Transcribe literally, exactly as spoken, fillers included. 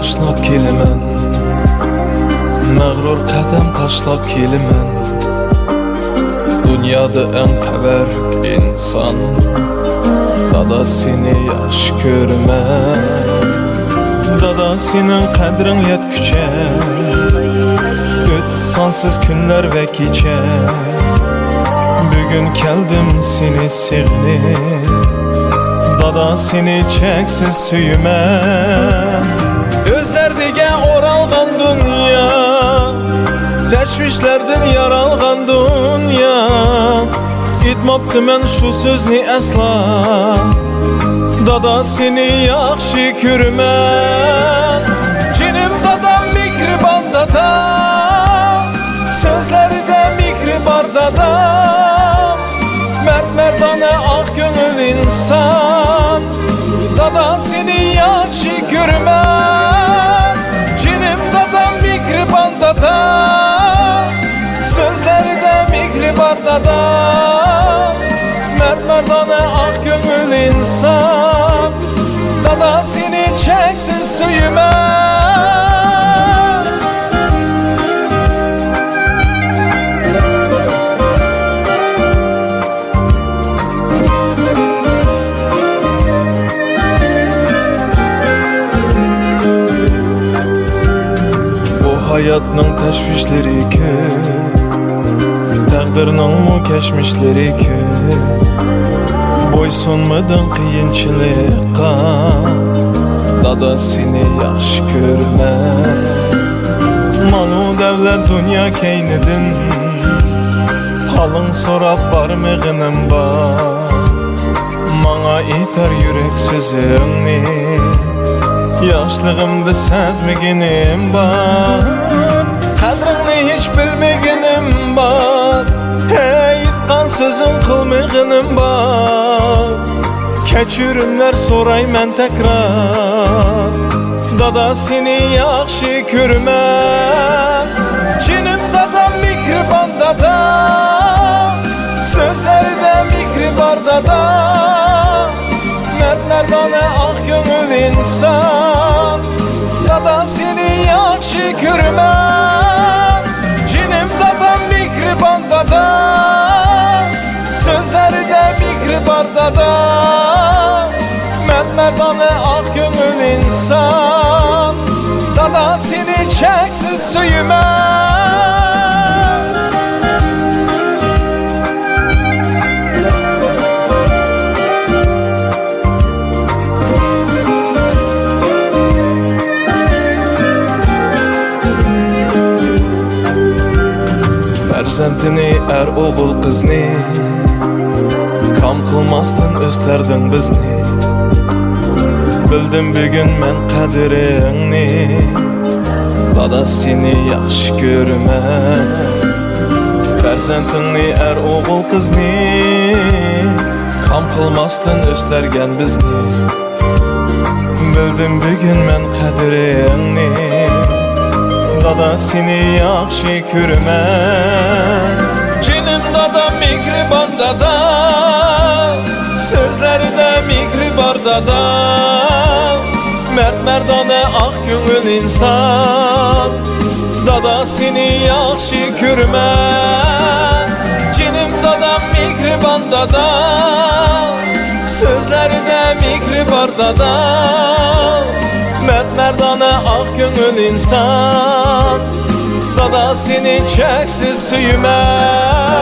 باشلاپ كېلىمەن، مەغرۇر قەدەم تاشلاپ كېلىمەن. دۇنيادا ئەڭ تەۋەررۈك ئىنسان، دادا، سېنى ياخشى كۆرىمەن. دادا، سېنىڭ قەدرىڭ يەتكۈچە ئۆتتى سانسىز كۈنلەر ۋە كېچە. بۈگۈن كەلدىم سېنى سېغىنىپ، دادا، سېنى چەكسىز سۆيىمەن. ئۆز دەردىگە ئورالغان دۇنيا، تەشۋىشلەردىن يارالغان دۇنيا. ئېيتماپتىمەن شۇ سۆزنى ئەسلا، دادا، سېنى ياخشى كۆرىمەن. جېنىم دادام، مېھرىبان دادام، سۆزلىرىدە مېھرى بار دادام. مەرد مەردانە، ئاق كۆڭۈل ئىنسان، دادا، سېنى ياخشى كۆرىمەن. جېنىم دادام، مېھرىبان دادام، سۆزلىرىدە مېھرى بار دادام. مەرد مەردانە، ئاق كۆڭۈل ئىنسان، دادا، سېنى چەكسىز سۆيىمەن. بۇ ھاياتنىڭ تەشۋىشلىرى كۆپ، تەقدىرنىڭمۇ كەچمىشلىرى كۆپ. بويسۇنمىدىڭ قىيىنچىلىققا، دادا، سېنى ياخشى كۆرىمەن. مالۇ دەۋلەت دۇنيا كەينىدىن، ھالىڭ سوراپ بارمىغىنىم بار. ماڭا ئېيتار يۈرەك سۆزۈڭنى، ياشلىقىمدا سەزمىگىنىم بار. قەدرىڭنى ھېچ بىلمىگىنىم بار. ھەي، ئېيتقان سۆزۈڭ قىلمىغىنىم بار. كەچۈرۈملەر سورايمەن تەكرار. دادا، سېنى ياخشى كۆرىمەن. جېنىم دادام، مېھرىبان دادام، سۆزلىرىدە مېھرى بار دادام. مەرد مەردانە، ئاق كۆڭۈل ئىنسان، دادا، سېنى ياخشى كۆرىمەن. جېنىم دادام، مېھرىبان دادام، سۆزلىرىدە مېھرى بار دادام. مەرد مەردانە، ئاق كۆڭۈل ئىنسان، دادا، سېنى چەكسىز سۆيىمەن. پەرزەنتىنى، ئەر ئوغۇل قىزنى، كام قىلماستىن ئۆستۈردۈڭ بىزنى. بىلدىم بۈگۈن مەن قەدرىڭنى، دادا، سېنى ياخشى كۆرىمەن. پەرزەنتىڭنى، ئەر ئوغۇل قىزنى، كام قىلماستىن ئۆستۈرگەن بىزنى. بىلدىم بۈگۈن مەن قەدرىڭنى، دادا، سېنى ياخشى كۆرىمەن. جېنىم دادام، مېھرىبان دادام، سۆزلىرىدە مېھرى بار دادام. مەرد مەردانە، ئاق كۆڭۈل ئىنسان، دادا، سېنى ياخشى كۆرىمەن. جېنىم دادام، مېھرىبان دادام، سۆزلىرىدە مېھرى بار دادام. مەرد مەردانە، ئاق كۆڭۈل ئىنسان، دادا، سېنى چەكسىز سۆيىمەن.